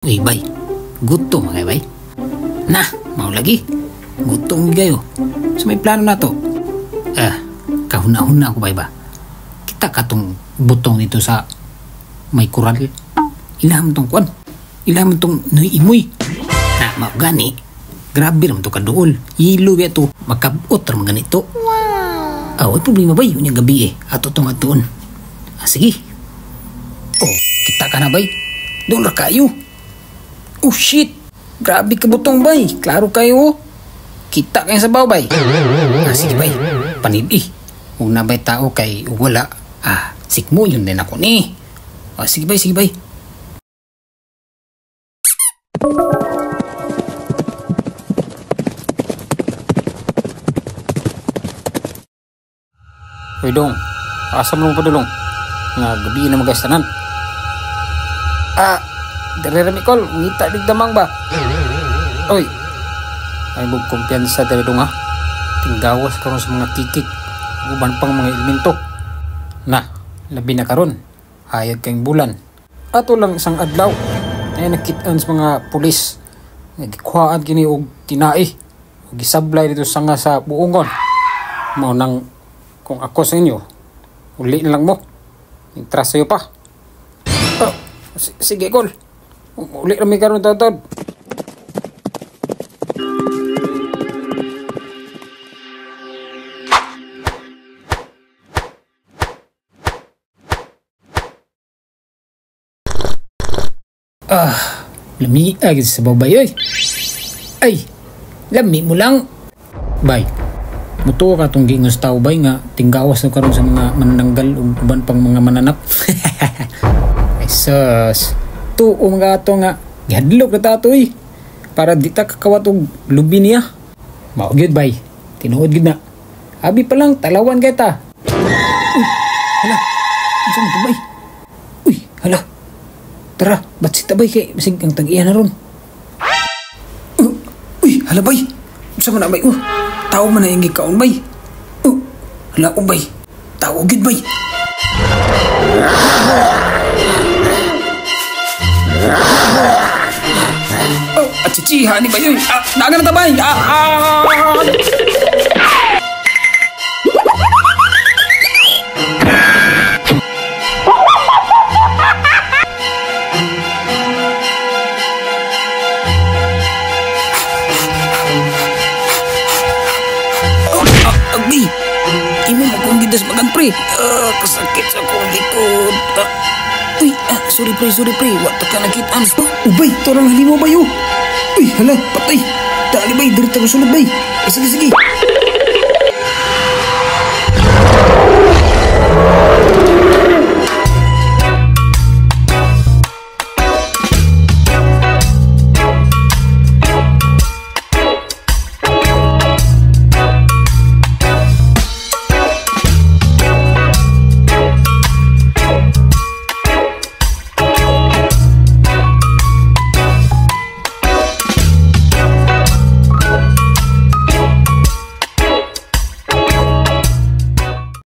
Uy, bay. Gutom mga bay. Na, mao lagi. Gutom kayo. So may plano na to. Kahuna-huna ako bay ba. Kita katong butong dito sa may kural. Ilaham tong kuan. Ilaham tong nuy imoy. Na, mao gani. Grabe ram to kaduol. Hilo ba to. Makabot ram ganito. Wow. Ah, way problema bay. Unyang gabi eh. Ato tong atuon. Ah, sige. Oh, kita ka na bay. Doon ra kayo. Oh shit! Grabe ka butong bay. Klaro kayo. Kita kayo sa baw bay. Ah, sige bay. Panid eh. Huwag na bay tao kay wala. Ah, sikmo yun din ako ni. Ah, sige bay, sige bay. Uy dong, asa mo padulong? Nga gabi na magastanan. Ah, dere ra Mikol, ngita dig damang ba? Oy. Ay mong kumpiyansa dere dong ha. Tinggawas karon sa mga kikik, uban pang mga elemento. Na, labi na karon. Hayag kayong bulan. Ato lang isang adlaw. Ay nakit-an sa mga pulis. Nagikuhaan kini og tinai. Og gisablay dito sanga sa buongon. Mao nang kung ako sa inyo, uli na lang mo. Interest sa'yo pa. Oh, sige, Kol. Uli na may karoon taon-taon. Ah, lami agad sa babay, oy. Ay, lami mo lang. Bay. Mutuo ka itong giingos tao bay nga tinggawas na karon sa mga manananggal ug uban pang mga mananap. Ay sus, tuo mga ato nga gihadlok na tato eh. Para di ta kakawat og lubi niya. Mao gyud bay, tinuod gyud na. Abi pa lang talawan kay ta. Uy, hala, unsa man to bay? Uy, hala. Tara, batsi ta bay kay bisig ang tag-iya na ron. Uy, hala bay. Unsa man na bay? Tao man na yung gikaon bay. Hala o bay. Tao gid bay. Oh, achichiha ni bay. Ah, naaga na ta bay. Ah, ah. Imo mo kong gidas magan pre. Kasakit sa akong likod. Uy, sorry pre, sorry pre. Wa ta ka nakitaan. Oh, ubay, torang halimo bayo. Uy, hala, patay. Dali bay, diri ta sulod bay. Sige, sige.